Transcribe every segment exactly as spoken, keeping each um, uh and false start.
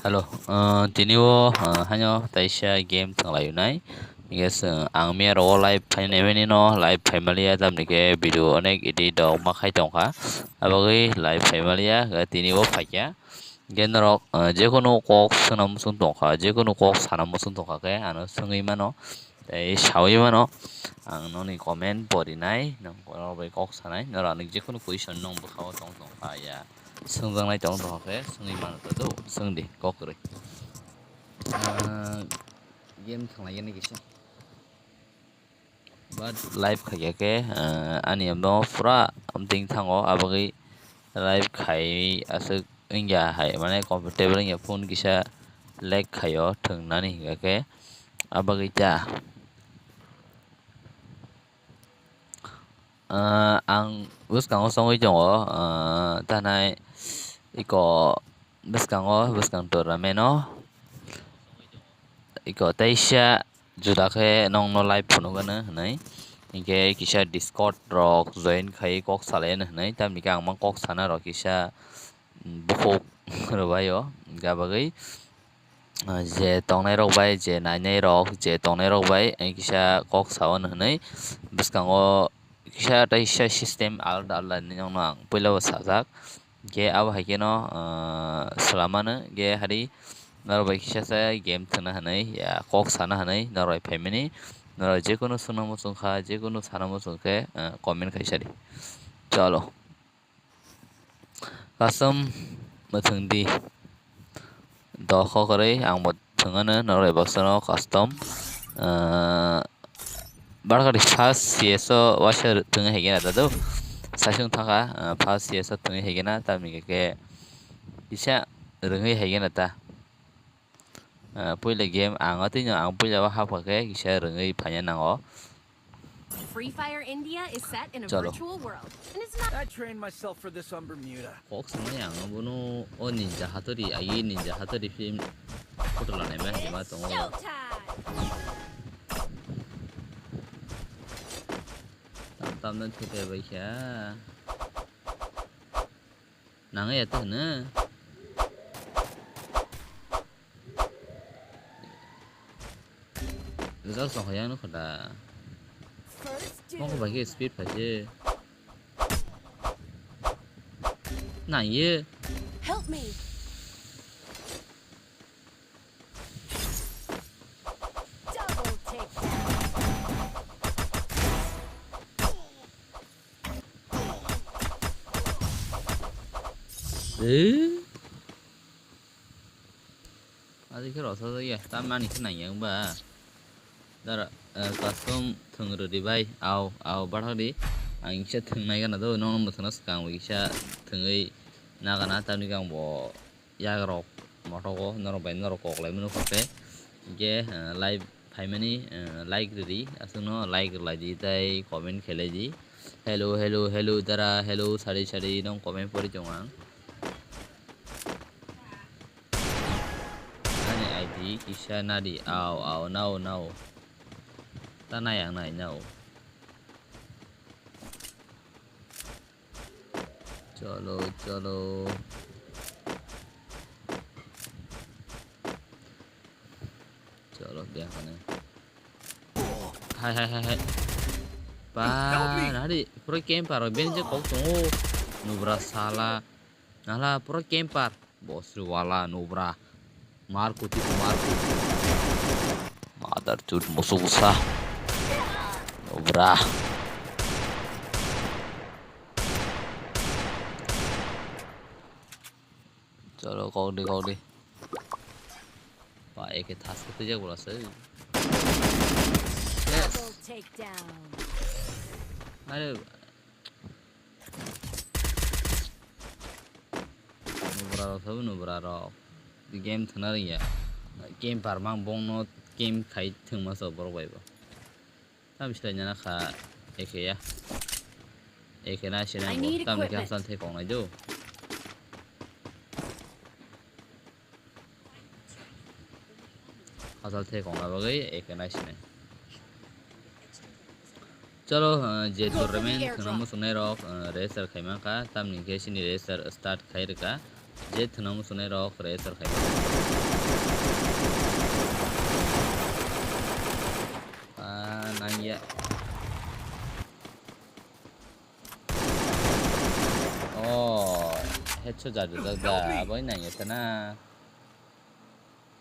Hello, ah, tini o, ah, haino taisa game thwnglainai. Yes, ah, ang miya rogo live phainai mani no, live phaimaliya, tamni khe video onek edit rok ma khai tongkha. Abagwi live phaimaliya, tini o phaikha. Gen rok, ah, jekunu kok swnam muchung tongkha, jekunu kok sana muchung tongkha khe ano swngwi mano. Tei sawi mano, ang noni comment porinai, nang oro bai kok sanai, norok ani jekunu question nong bwkhao tong tong kha ya, swngjaknai tong tong khe swngwi mano to do, swng di kok kwrwi. Ah, game thanglaigani kisa. But live khaikha khe, ah, ani amo pura amtwing thango, abagwi live khai aswk wngya hai, mane comfortable wngya phone kisa lag khaio thwngnani hingkha khe, abagwi ta. Ah, ang bwskango chongwi tongo, ah, tanai iko bwskango, bwskang tournament o iko teisa juda khe nongno live phunukgano hwnwi, hinkhe kisa Discord rok join khai kok salaino hwnwi, tamni khe ang ma kok sana rw kisa, mm, bukhuk rwbaio, hinkhe abagwi, ah, je tongnai rok bai, je nainai rok, je tongnai rok bai, eh, kisa kok sao hwnwi bwskango kisa tei kisa system alada alada hinwi nongno ang puila o sajak. Hinkhe abo hai kheno, ah, swlamano, hinkhe hari norok bai kisa se game thwngna hinwi, ya, kok sana hinwi norok bai phaimani. Norok jekunu swngna muchung kha, jekunu sana muchung khe, ah, comment khai sadi. Chalo. Custom mwthwng di. Dok kok kwrwi ang bo thwngano norok bai baksa no custom. Ah, barkari first C S o waisa thwngwi hai gana ta do. Saichung thangkha, ah, first C S o thwngwi hai gana tamni khe kisa rwngwi hai gana ta. Ah, puila game ang o twi no ang puila o hapkha khe kisa rwngwi phaina nango. Free Fire India is set in a Chalo. Virtual world. And it's not I trained myself for this on Bermuda. Kok sanai ang bono o Ninja Hattori, agi Ninja Hattori film photo lanai ma hima tongo. Showtime! Tam tam no thupe bai kha. Nang ya ta na. Result song yang no khada. First Mong dude. Bagi speed pha je. Nang ye. Help me. Double takedown. Eh? Adi khe rwchajak ya, tamni khe nang yang ba. Dara, eh, custom thwng rwdi bai, au, au, bathak di. Ang kisa thwng nai gana do, nokno mwthangna swkang bo kisa thwngwi nagana, tamni khe ang bo yagrok motogo, norok bai norok kok lai mano khe. Hinkhe, eh, live phaimani, eh, like rwdi, aswkno like rwlaidi tei comment khlai di. Hello, hello, hello, dara, hello, sari, sari, nong comment pori tongo ang. Ani I D kisa nadi, au, au, nao, nao. Ta nai ang nai, nao. Cholo, cholo. Cholo, biya kane. Hai, hai, hai, hai. Pa, nari, pura camper, ben je kok tongo. Nubra sala. Nala, pura camper. Boss wala, nubra. Mar kuti, mar kuti. Mother chut, musu busa. Nubra. Cholo, kok di, kok di. Ba, eke thas ke twijak bola se. Yes. Double takedown. Are. Nubra rok sabu nubra rok. Game thana ringya. Game parmang bongno game khai thwngma so borok bai bo. Tam silai nana kha eke ya. Eke na sinai I bo. Need tam ni equipment. Khasal thai kong nai do. Khasal thai kong na bagwi eke na sinai. Chalo, uh, je tournament khwna muchungnai rok, uh, register khai mankha, tamni khe sini register start khai rwkha. Je thwnang muchunai rok kwrwi asar khai. Ah, nangya. Oh, headshot jajak da, abo nangya sana.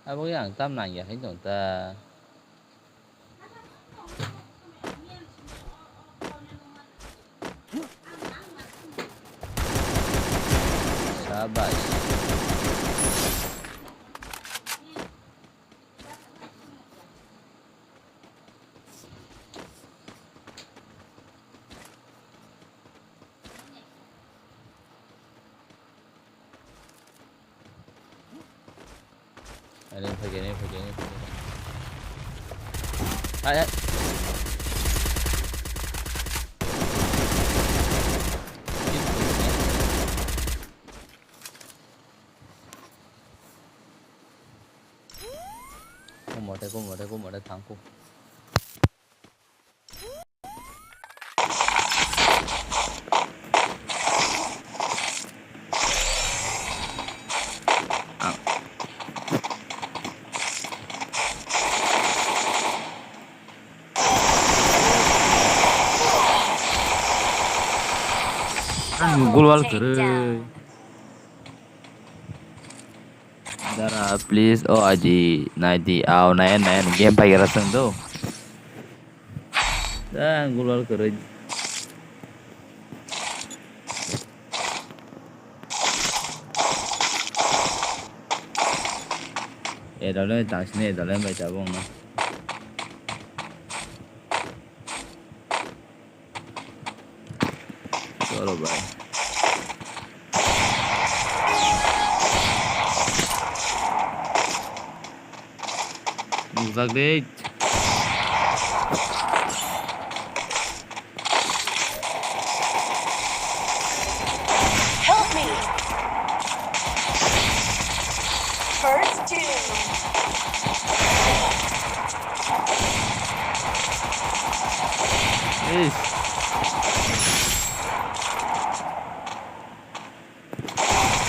Abo yang tam nangya khai tong ta. Sabash. Ani phai khe, ani phai khe, ani phai khe. Hai, hai. Kumote, kumote, kumote, thangku. Ang gulwal kwrwi. Dara, please, o aji, naidi, au, nayan, nayan, game pai gara seng do. Da, gulwal kwrwi. Edole, tangsini edole, bai tabung no. Cholo bhai. Nukjak de. Help me. First two. Ish.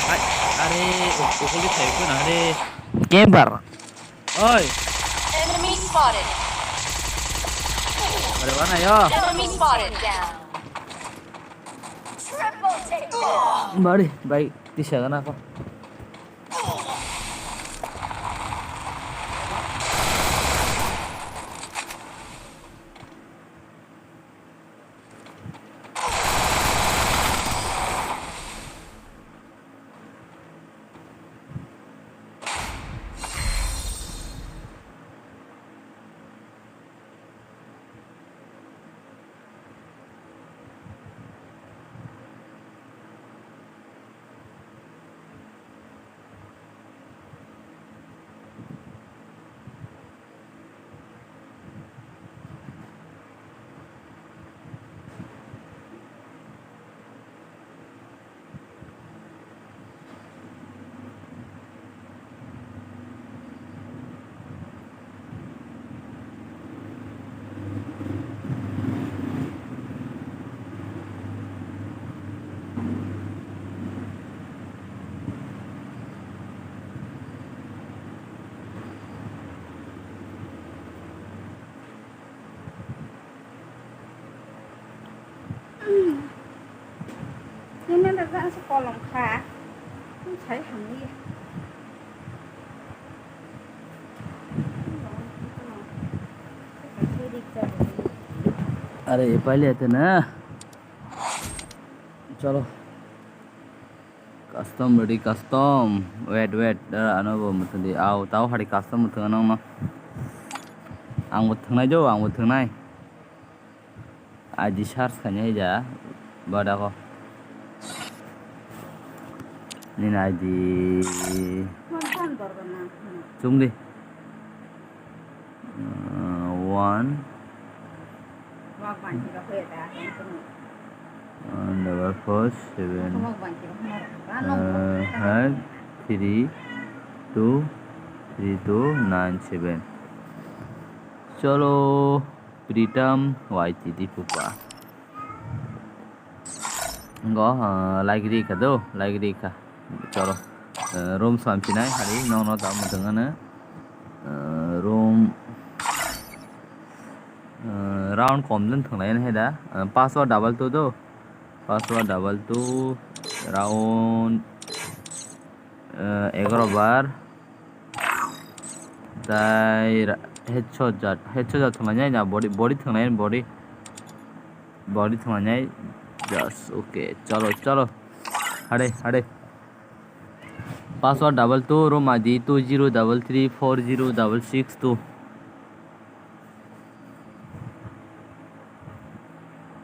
Hai, are, u-, ukuli thai ko na re. Camper. Oi. Enemy spotted. Are wana yo. Enemy spotted down. Triple take down. Bari, bai, tisa gana ko. Nini da jang se kolom kha. Sai hamni. Are, paile ate na. Chalo. Custom ready, custom. Wait, wait. Dara, ano bo muthung di. Au, tao hari custom muthung ano no. Ang bo thungnai jo, ang bo thungnai. I D search khainai ja. Bada ko. Nini I D. Chungdi. Uh, one, uh, double four seven, uh, five three two three two nine seven. Cholo, Pritam Y T D Pupa. Go, uh, like ri kha do, like ri kha. Cholo. Eh, room swam chinai hari, no, no, tamo tengana. Eh, room, eh, round kom din thanglai hai da. Eh, password double two do. Password double two, round, eh, egaro bar. Tai ra-, headshot jat, headshot jat thanglai na, body, body thanglai, body. Body thanglai. Just, okay. Chalo, chalo. Hade, hade. Password double two, room I D two zero double three four zero double six two.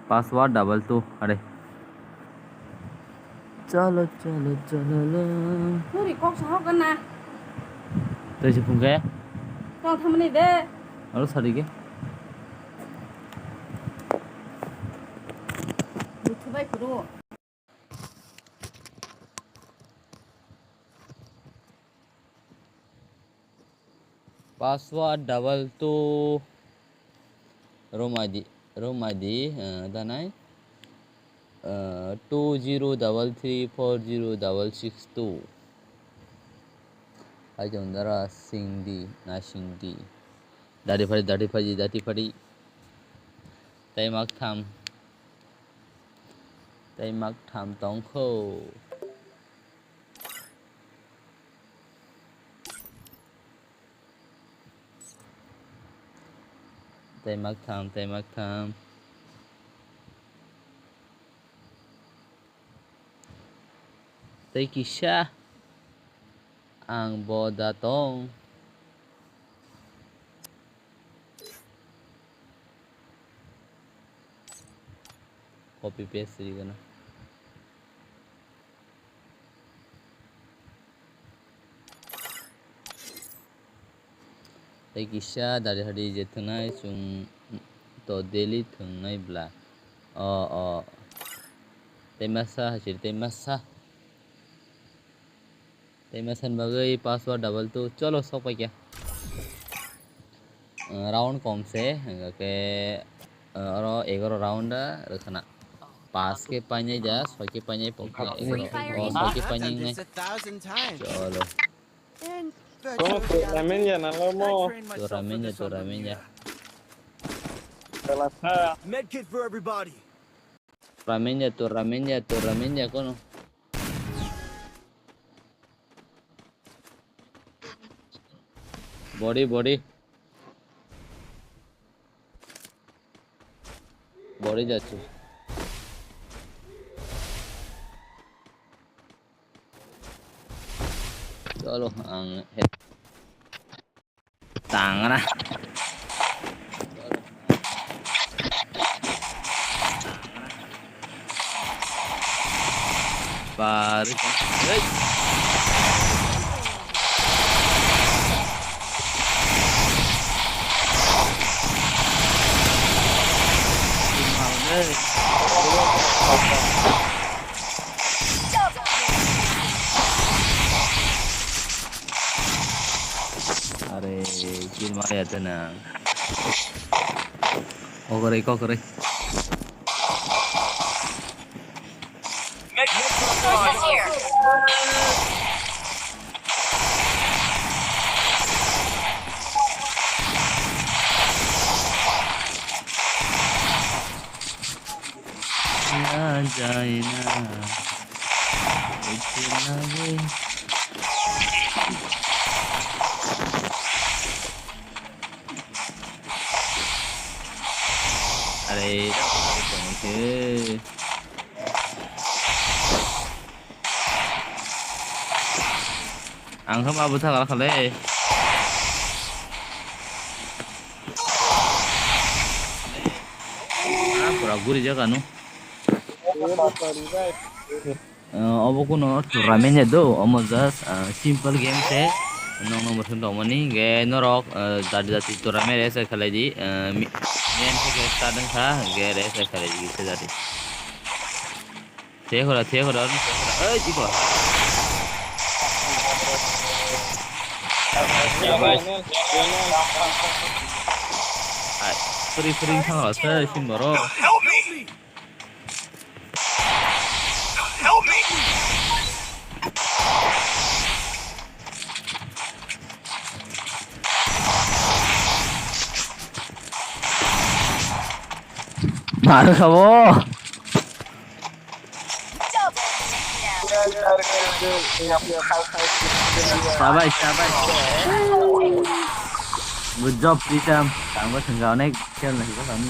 Password double two, are. Chalo, chalo, chalo, lo. Suri, kok sahok na. Tei se phungke? Tong thamani de. Aro sari ke? Buthu bai phuru. Password double two, room I D, room I D, eh, danai, eh, two zero double three four zero double six two. Hai jong dara singdi, na singdi. Dati phari, dati phari, dati phari. Tei mak tham. Tei mak tham tongkho. Tei mak tham, tei mak tham. Tei kisa ang bo da tong. Copy paste ri gana. Tei kisa dari hari je thwngnai chwng to daily thwngnai bla. O, o. Tei masa hachir tei masa. Tei masa ni bagwi password double two. Cholo, sok paikha. Uh, round kom se, hingkha khe, uh, oro egaro round rwkhana. Pas khe painai da, soi khe painai pokha egaro. O soi khe painai wngnai. Cholo. Kono tournament ya na lo mo. Tournament ya, tournament ya. Medkit for everybody. Tournament ya, tournament ya, tournament ya kono. Body, body. Body jacchu. Cholo, ang head. Tangra. Bari. Hey. Are, kill maya tena. Kokore, kokore. Na jaina, ujla we. Are, tong khe. Ang khe ma bwtha kala khalai. Ah, pura guri jaga no. Eh, obo kuno tournament ya do, omo just, ah, simple game se. Nong nong bwswng tongmani, ge norok, eh, jati jati tournament rese khalai di, eh, mi-, game se start wngkha, ge rese khalai di, se jati. Thekora, thekora, thekora. Oi, tiko. Ai, free, free thang la, sai, sin boro. Help me! Help me! Taro sabo. Sabai, sabai. Good job, Pritam. Tangbo thwngkha onek khel nai ko kami.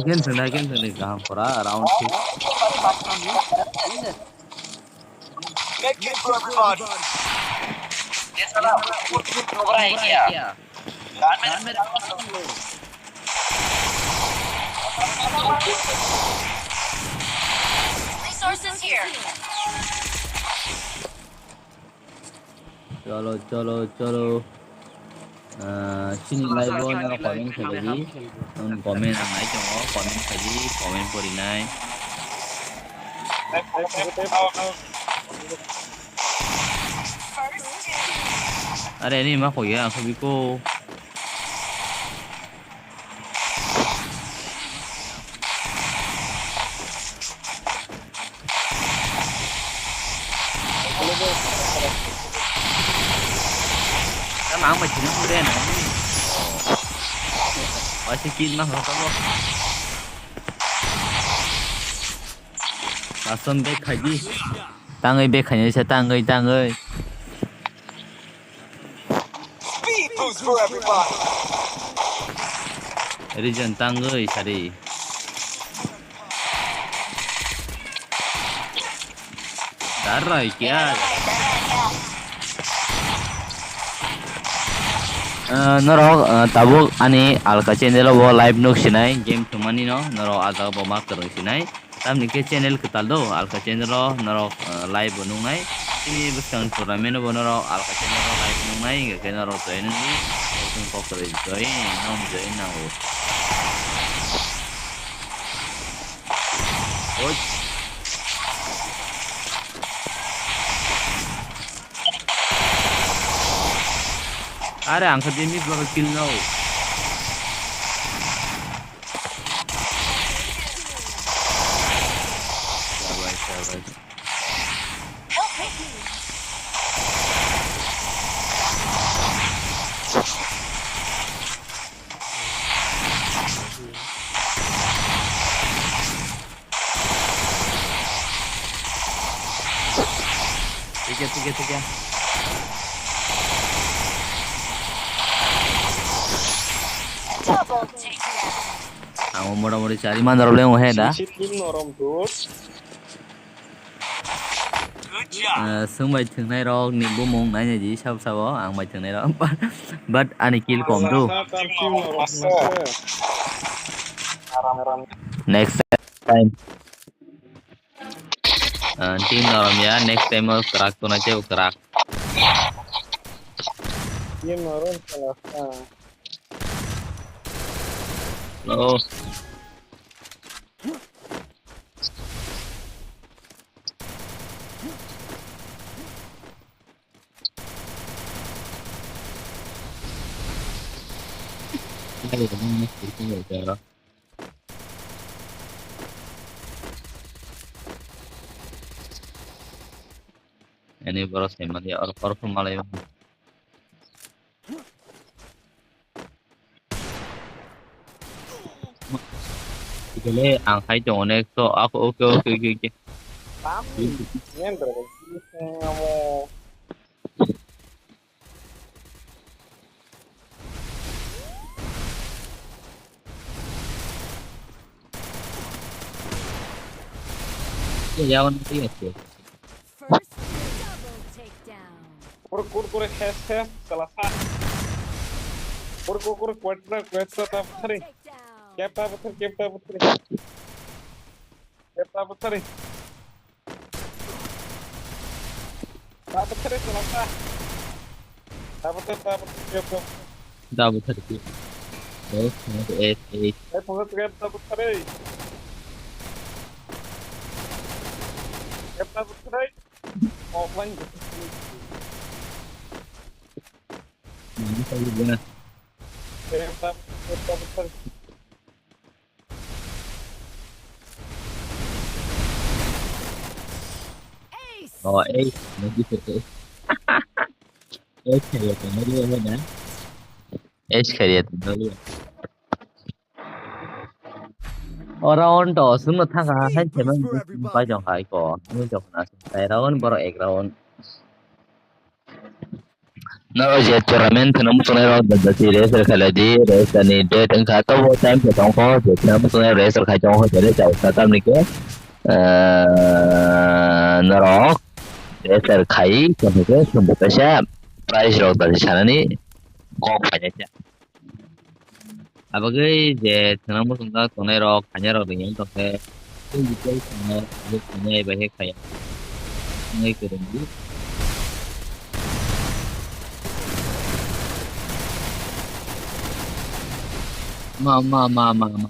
Again thwngkha, again thwngkha, kaham pora, round six. Make it to everybody. Resources here. Cholo, cholo, cholo. Ah, chini live o nang comment khaidi. Nang comment ang nai tongo, comment khaidi, comment porinai. Are ni ma khoya ang khabi ko. Tama ang bai thina hure na. Waisi kill ma ho tamo. Custom back khaidi. Tangwi back khainai sa tangwi tangwi. Speed boost for everybody. Region tangwi sari. Darai kya? Ah, norok, ah, tabuk ani alka channel o bo live nuk sinai game thumani no norok ajak bo ma kwrwng sinai. Tamni khe channel kwtal do, alka channel o norok, ah, live bo nuknai. Chini bwskang tournament o bo norok alka channel o live nuknai, hingkhe norok join wngdi. Join kok kwrwi join, nom join nango. Oi. Are ang khe demi borok kill no. Sabai, sabai. Thik khe, thik khe, thik khe. Ang motamoti chari man rok le he da. Sisi team norom, dude. Good job. Ah, swngbai thwngnai rok ni bumung nainai di sab sabo ang bai thwngnai rok. But ani kill kom do. Master, team norom, master. Next time. Ah, team norom ya, next time o kwrak tuna khe kwrak. Team norom salah. Oh. Ani borok se mali or or malai. Gele ang hai tongo next to ako, okay, okay, okay, okay. Tam, ngendra, amo. Yawan, iya, iya. First double takedown. Kur, kur, kur, hes, hes, salah sah. Kur, kur, kur, kuat, kuat, kuat, kuat, kuat. Takedown. Kep, takedown, kep, takedown. Kep, takedown. Takedown, salah sah. Takedown, takedown, kep, kep. Double thirty. Yes, yes, yes. Eh, pungsa tiga double thirty. Kep double thirty. Offline gitu. Ini kali guna. Kep double, kep double thirty. Ace. Oh, ace. Lagi sih, ace. Ace khaiya tongmani abo na. Ace khaiya tongmani. O round to sungno thangkha, hai se man pai jong hai ko. Ni jok na sung kai round, borok ek round. Norok je tournament kheno muchunai rok da da si race khailai di, race ani date wngkha, tobo time se tongkho, je kheno muchunai race khai tongkho, je race sa tamni khe, eh, norok race khai tongkhe, sumbu kaisa prize rok da si sanani kok phainai khe. Abagwi je thwngna muchungjak tongnai rok, khainai rok ringya wng tongkhe, tei details tongnai, tei khainai bai khe khaiya. Wngwi kwrwngdi. Ma, ma, ma, ma, ma, ma.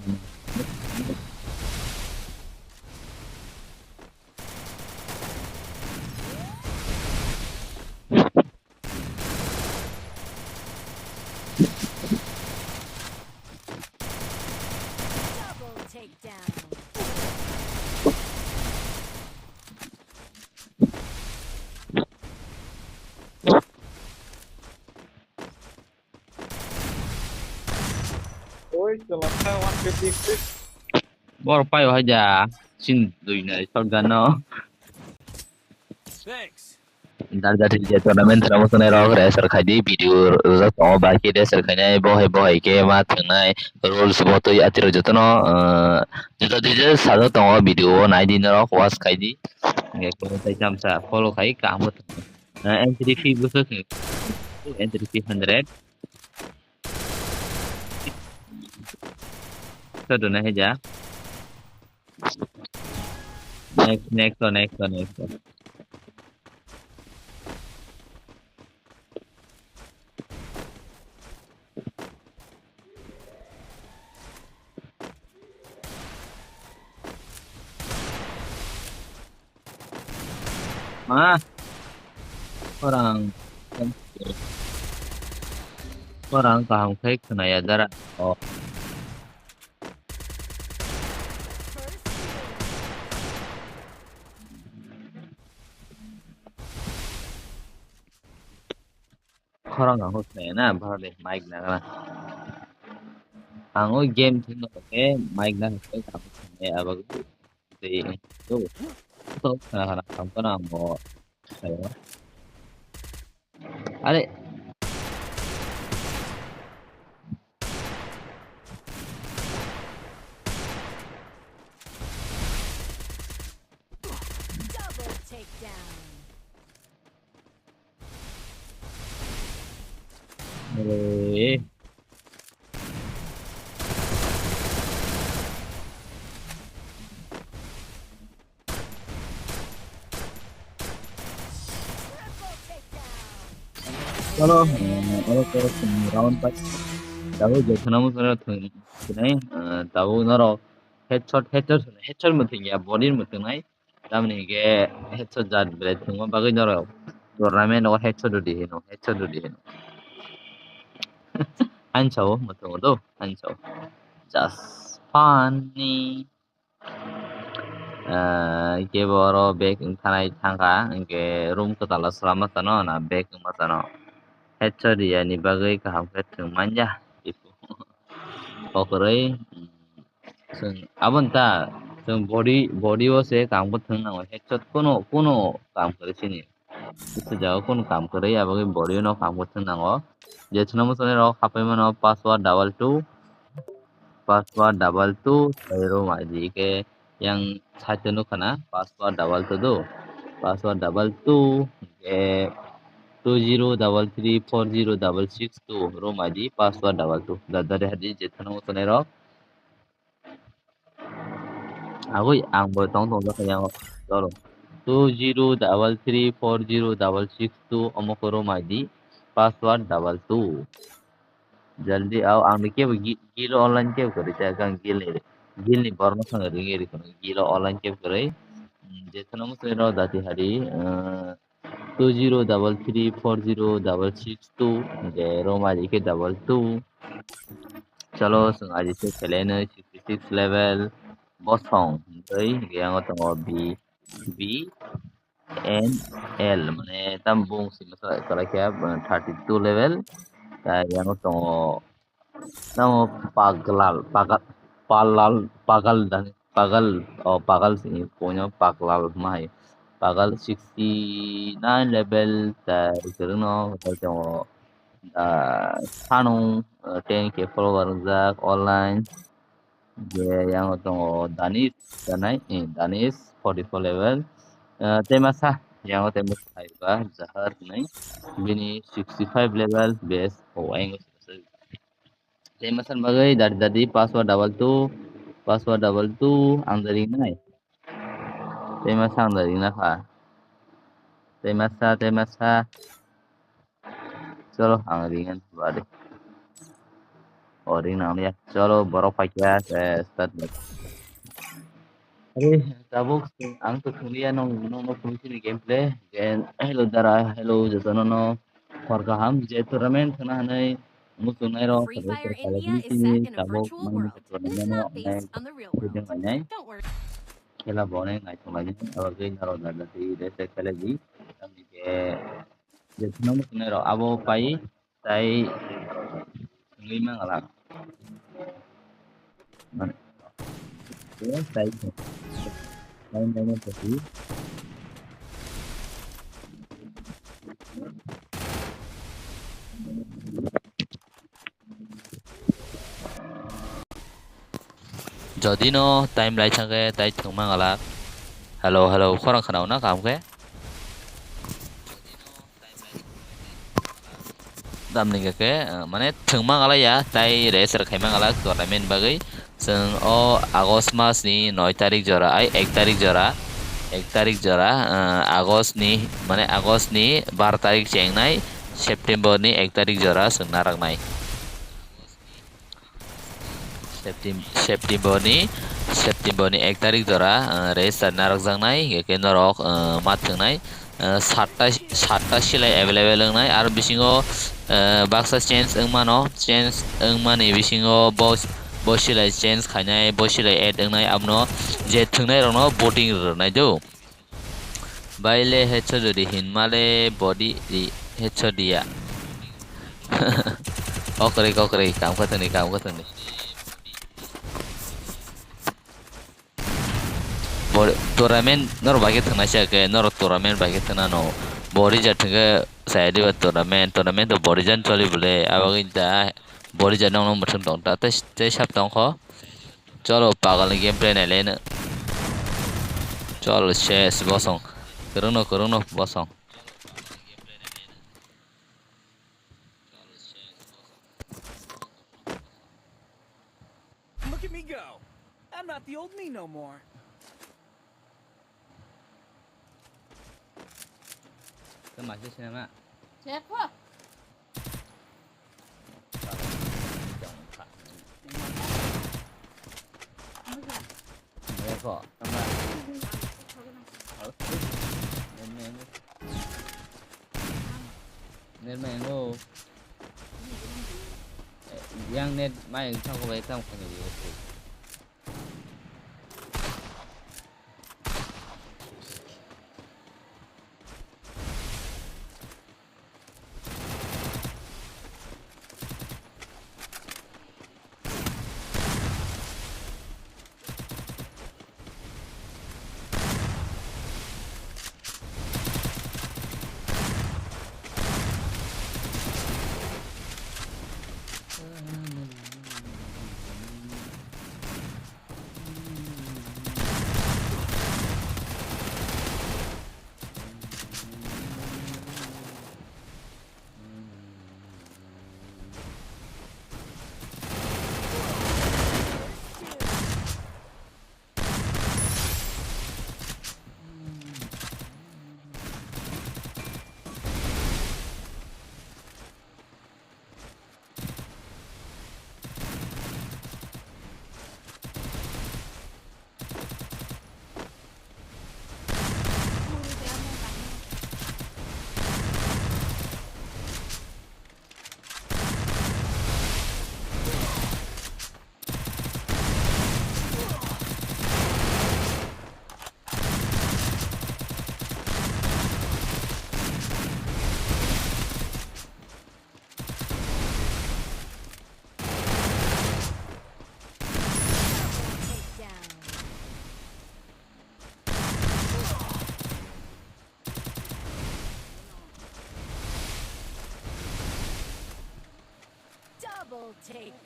Double takedown. Oi, chalaka one fifty six. Bor paio haja. Sin dui nai shotgun no. Thanks. Dar dar je tournament ramo sonai rok racer khai di, video rwjak tongo, bai khe racer khainai, bohai bohai khe ma thwngnai, rules bo twi atiro jotono, eh, juda juda sajak tongo, video o nai di norok, watch khai di. Hingke kebo tai chamsa follow khai kaham bo thwngo. Eh, entry fee bo se thwngo. Entry fee hundred. Sa dona hai ja. Next, next, next, next. Ma. Khorang. Khorang kaham khai khwnaya dara. Oh. Khorang ang hoh khwnaya na, bhar de mic nagana. Ang o game thwngno khe mic nang khe kaham khwnaya abagwi. Tei ang do. To khna khna kham khna ang bo. Are. Double takedown. Oi. Chalo, eh, oro khe chwng round pai. Tabuk je khwnamo khwna thwng sinai, eh, tabuk norok headshot, headshot, headshot mwthwng ya, body mwthwng nai. Tamoni hingke headshot jat belai thwngma bagwi norok tournament o headshot rwdi hino, headshot rwdi hino. Hain sao, mwthwngo do, hain sao. Just funny. Ah, hingke bo oro bag wngthanai thangkha, hingke room kwtal o swlama sano na bag wngma sano. Headshot riyani bagwi kaham khe thwng manya. Kokrwi, chwng aboni ta, chwng body, body o se kaham khe thwng nango, headshot kuno, kuno kaham kwrwi sini. Kisa jaga kunu kam kwrwi, aboni body no kam kwthwng nango. Je chwngno muchunai rok hapai mano password double two, password double two, tei room I D khe yang side o nukha na password double two do, password double two, eh, two zero double three four zero double six two, room I D password double two. Da, da, da, da, je chwngno muchunai rok. Agoi, ang bo tong tong jakha yang toro. Two zero double three four zero double six two omo khe room I D, password double two. Jaldi ao, ang ni kebo gi-, gilo online kebo kwrwi ta, gang gil ni, gil ni borok no thang ringi ri kono gilo online kebo kwrwi. Hmm, je thono muchunai rok dati hari, eh, two zero double three four zero double six two, je room I D khe double two. Chalo, chwng I D se khelaino sixty six level. Bosong, tei hingke yango tongo B, B, N L, mane tam bung si masa kala kya, thirty two level. Tai yang tongo, tamo Paglal, Pagal, Palal, Pagal dan, Pagal, oh, Pagal sini punya Paglal mai. Pagal sixty nine level, tai kerno, tai tongo, ah, Sanung, ah, ten K follower jak online. Je yang tongo Danis, Danai, eh, Danis forty four level. Ah, tei masa, yang tei masa hai ba, Zahar nai. Bini sixty five level, best, oh, ang Tei masa bagwi dadi dadi password double two, password double two ang da ringnai. Tei masa ang da ringna kha. Tei masa, tei masa. Cholo, ang ringen bari. O ring nang ya. Cholo, borok paikya, eh, start. Are, tabuk ang to thungliya nong, nong, nong, nong, gameplay. Then, hello, dara, hello, jotono no. Hor kaham, je tournament khna hanai, muchungnai rok, Free Fire India is set in a tabuk virtual mang world. It is tournament not based on the real world. Don't worry. Khela bo nai nai thung lai, abo gwi naro da da ti re se khela di. Tamni ke, je thunam muchungnai rok, abo pai, tai, ngwi mang ala. Nai, nai, nai, nai, nai. Jodi no time lai thangkhe tai thwngma ngalak. Hello, hello, khorang khwnao na kaham khe? Damni khe, eh, mane thwngma ngalai ya, tai rest rwkhaima ngalak tournament bagwi. Chwng o August mas ni noi tarik jora, ai ek tarik jora, ek tarik jora, eh, August ni, mane August ni bar tarik chengnai, September ni ek tarik jora chwng naraknai. Septem-, September ni, September ni ek tarik jora, eh, register narwkjaknai, hingke norok, eh, ma thwngnai, eh, satta, satta silai available wngnai, aro bisingo, eh, baksa change wngmano, change wngmani bisingo bo, bo silai change khainai, bo silai add wngnai, abono je thwngnai rokno voting rwnai do. Baile headshot jodi hinmale body ri headshot diya. Kokri, kokri, kam khathani, kam khathani. Bor-, tournament norok bai khe thwngnaisa khe, norok tournament bai khe thwngna no. Body ja thwngkhe saya diba tournament, tournament to body jan choli bole, abagwi da body ja nokno mwthang tong ta, tei, tei sab tong kho. Cholo, pagal ni gameplay nailai no. Cholo, ses bosong. Kwrwngno, kwrwngno bosong. Look at me go. I'm not the old me no more. Tei maising sinama. Chekho. Chekho. Net ma engo. Yang net ma eng thang ko bai tam khani.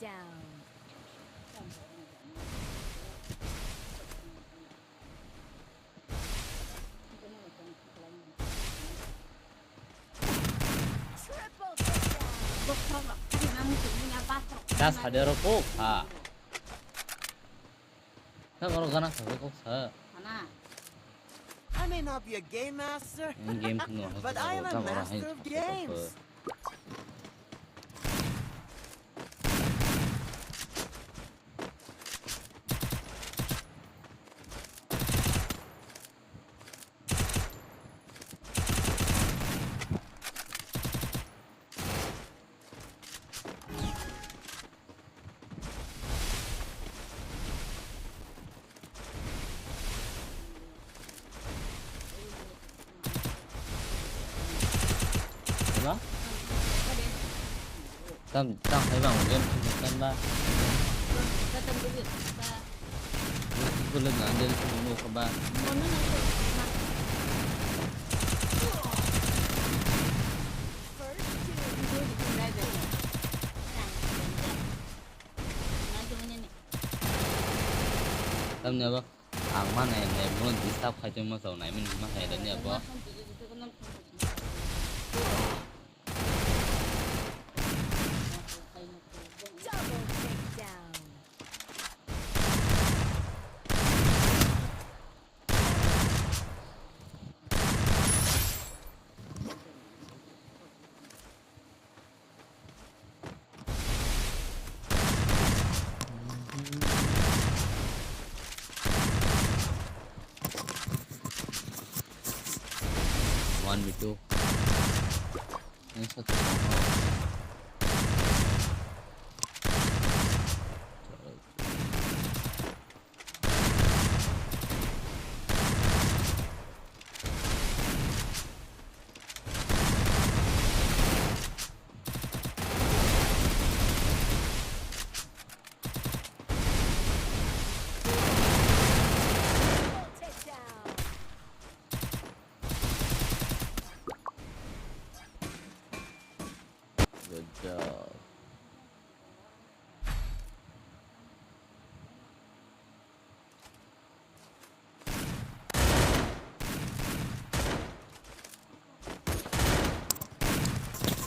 down. Triple takedown. Gas hade oro kok sa. Sa oro gana sa kok sa. Mana? I may not be a game master, Game no, but I am a sa oro master hain of sa kok games. Sa. Diba? Tam, tam hai bang game thum kan ba. Kulit na dia thum mo ka ba. Tam ne ba. Ang ma nai nai bono disturb khai tongma chao nai mani ma hai da ni abo. Double takedown. One v two. Ini satu sama. Good job.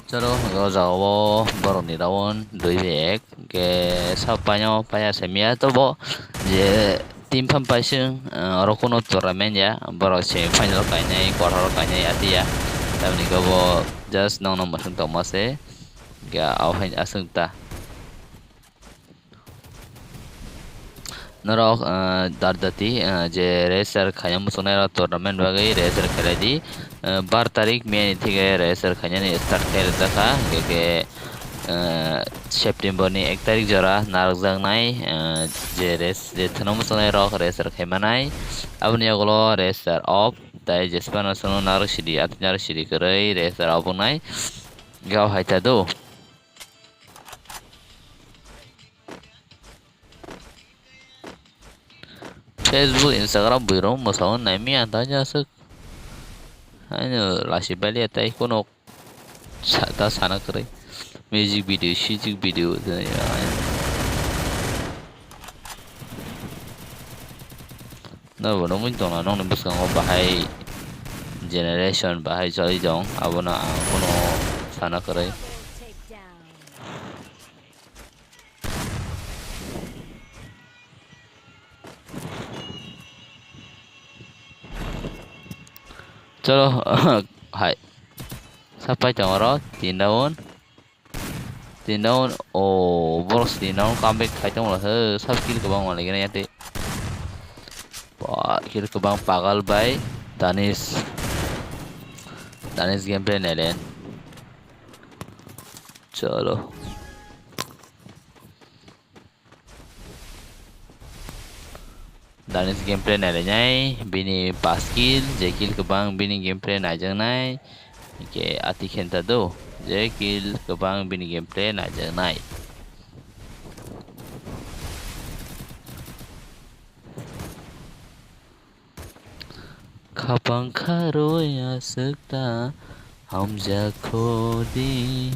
Chwrwng hwnkhe o jaga o borokni round dui bai ek, hwnkhe sabo paino paiya simiya tobo je team phano paising, ah, oro kunu tournament ya, borok semi final kainai, quarter kainai atiya, tamoni hwnkhe bo just nokno mwswk tongma se, hwnkhe abo hai aswk ta. Norok, ah, Dardati, ah, je register khaina muchungnai rok tournament bagwi register khlai di. Ah, bar tarik May ni thike register khainani start khai rijak kha. Hingke ke, ah, September ni ek tarik jora narwkjaknai, ah, je res-, je thwngna muchungnai rok register khai manai. Aboni yagulo register off, tai jesphano chwngno narwk sidi, atwi narwk sidi kwrwi register off wngnai. Gao hai ta do. Facebook, Instagram, buirok mwsao naimi ang tanya aswk. Haino lasi baliya tai kuno sa-, ta sana kwrwi. Music video, sizik video, no bo nugwi tongna nokni bwskango bahai generation bahai choli tong, abono ang kuno sana kwrwi. Cholo, hai. Sapai tong oro, tin round. Tin round, oh, borok tin round comeback khai tong oro, he, sab kill kwbang manlai gana yate. Ba, kill kwbang pagal bai Danish. Danish gameplay nailen. Cholo. Danish gameplay nailainai, bini pas kill, je kill kwbang bini gameplay naijaknai, hingke ati khenta do, je kill kwbang bini gameplay naijaknai. Khapang kharwi aswk ta hamjakho di.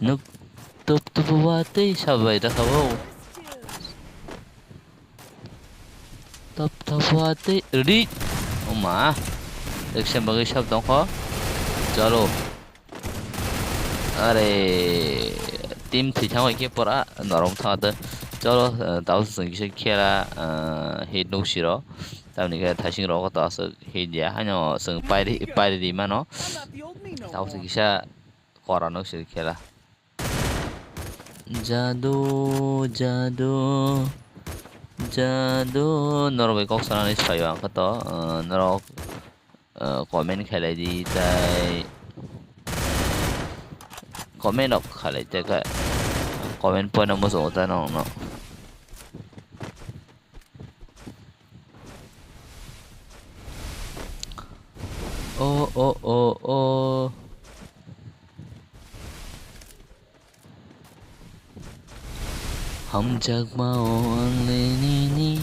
Nuk tup tup watwi sabai da kabo. Tup tup watwi ri. Oma. Eksa bagwi sab tongkho. Chalo. Are, team thwi thangwi khe pora norok thangate. Chalo, eh, tabuk chwng kisa khela, eh, hit nuk siro. Tamni khe thaising rok to aswk hit ya. Haino chwng pairi, pairi di mano. Tabuk chwng kisa kora nuk siro khela. Jadu, jadu, jadu. Norok bai kok sanani saiyo ang khe to, eh, norok, eh, comment khailai di tai comment rok khailai te kha comment poino muchungo ta nong no. Oh, oh, oh, oh. Hamjakma o ang le nini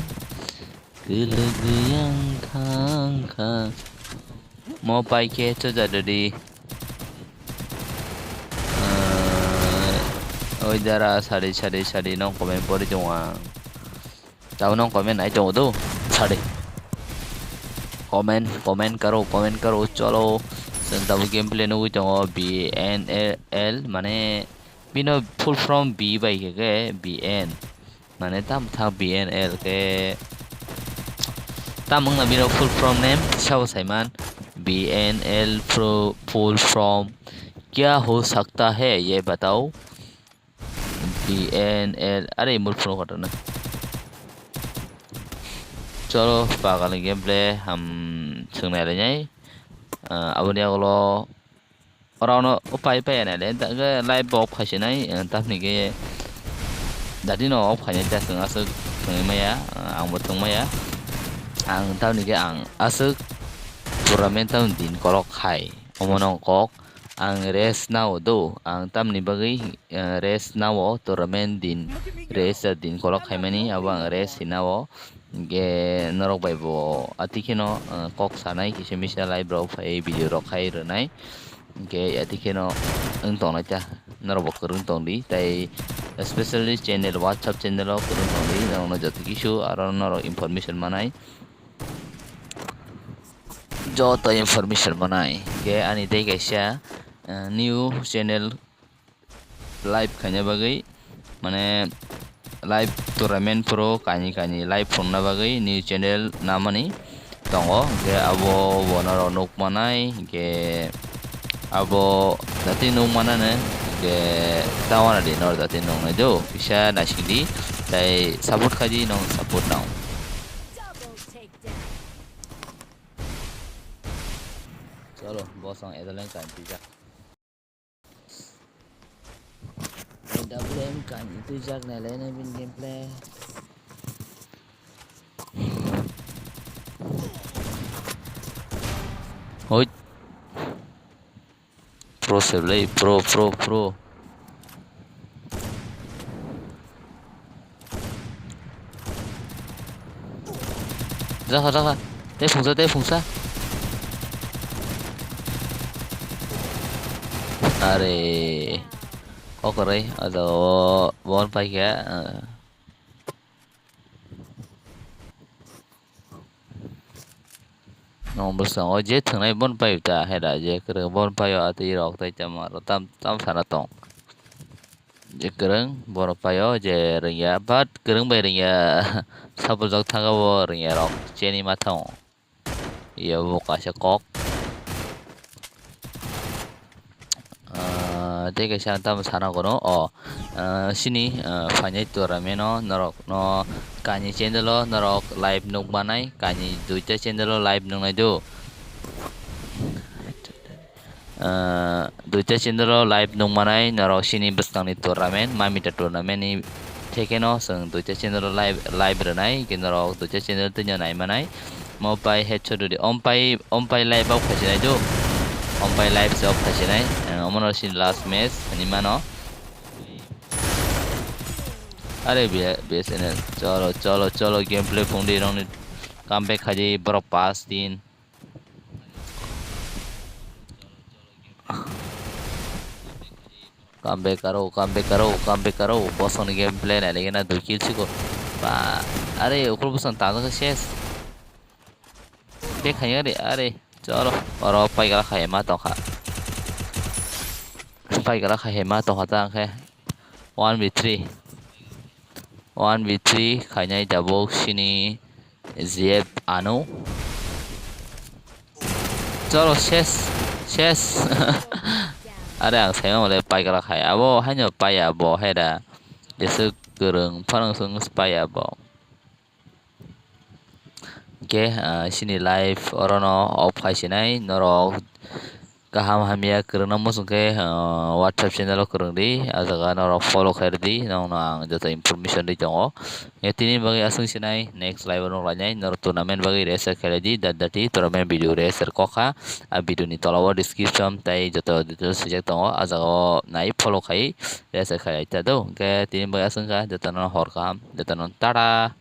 kwlwgwi ang thangkha. Mo pai khe chujadodi. Ah, oi dara sari sari sari nong comment pori tongo ang. Tabuk nong comment nai tongo do. Sari. Comment, comment karo, comment karo, cholo. Chwng tabuk gameplay nugwi tongo B N L, mane bino full form B bai khe khe B N. Mane tam thang B N L khe tam wngna bino full form name sabo saiman B N L pro full form kya ho sakta hai ye batao. B N L are mul phunuk kotor na. Cholo pagal ni gameplay ham swngnai lainai. Ah, aboni agolo oro no upai pai nai le, da ge live bo off khai se nai, eh, tamni ge dati no off khai nai ta chwng aswk thwngwi maya, eh, ang bo thwng maya. Ang tamni ge ang aswk tournament tam din kolok khai. Omo no kok ang rest nao do, ang tamni bagwi, eh, rest nao tournament din rest din kolok khaimani abo ang rest hinao. Hingke norok bai bo ati kheno, eh, kok sanai kisa misa live rok phai video rok khai rwnai. Hingke ati kheno wng tongnai ta norok bo kwrwng tongdi, tai especially channel, WhatsApp channel o kwrwng tongdi, norokno joto kisu aro norok information manai, joto information manai. Hingke ani tei kaisa, eh, new channel live khaina bagwi, mane, live tournament phuru kaini kaini live phunukna bagwi new channel namani tongo, hingke abo bo norok nukmanai, hingke abo jati nukmanano, hingke tawana di norok jati nuknai do, kisa naisingdi, tai support khaidi, nong support nang. Cholo, bosong edalen kain twijak. Double M kani twijak nailai bini gameplay. Hoi. Pro se bwlai, pro, pro, pro. Jakha, jakha. Tei phungsa, tei phungsa. Are. Kok kwrwi, o jaga o bon paikha. Nwng bwskango je thwngnai bon paio ta, hera je kwrwng bon paio, atwi rok tei chama rok tam, tam sana tong. Je kwrwng borok paio, je rwngya, but kwrwng bai rwngya, sabujak thangkha bo rwngya rok, cheni ma thango. Iya bo kaisa kok. Ah, tei kaisa ang tamo sana kono, o, ah, sini, ah, phainai tournament o norok no kainwi channel o norok live nuk manai, kainwi duita channel o live nuknai do. Ah, duita channel o live nuk manai norok sini bwskangni tournament, Mamita tournament ni thekeno chwng duita channel o live, live rwnai, hwnkhe norok duita channel twino nai manai. Mo pai headshot rwdi. Om pai, om pai live off khaisinai do. Om pai live se off khaisinai. Eh, omono sini last match hinwi mano. Are B-, B S N L. Cholo, cholo, cholo, gameplay phungdi nongni. Comeback khaidi borok pass tin. Comeback karo, comeback karo, comeback karo. Bosongni gameplay nai lagi na dui kill siko. Ba, are, ukur bosong tangkha ses. Back khaina re, are, cholo. Oro paigala khai ma tongkha. Paigala khai ma tongkha ta angkhe. One v three. One v three khainai tabuk sini J F ano. Cholo, ses, ses. Are ang saimano le paigala khai. Abo haino paiya bo hera. Jeswk kwrwng phano chwng paiya bo. Hwnkhe, ah, sini live orono off khaisinai norok kaham hamya kwrwngna muchung khe, ah, WhatsApp channel o kwrwngdi, ah jaga norok follow khairwdi, nokno ang joto information rwi tongo. Hwnkhe tini bagwi aswk sinai, next live o nuk lainai, norok tournament bagwi register khailai di, dat dati tournament video register kokha, ah video ni tola o description tei joto details swijak tongo, ah jaga o nai follow khai register khailai ta do. Hwnkhe tini bagwi aswk kha, jotono hor kaham, jotono tata.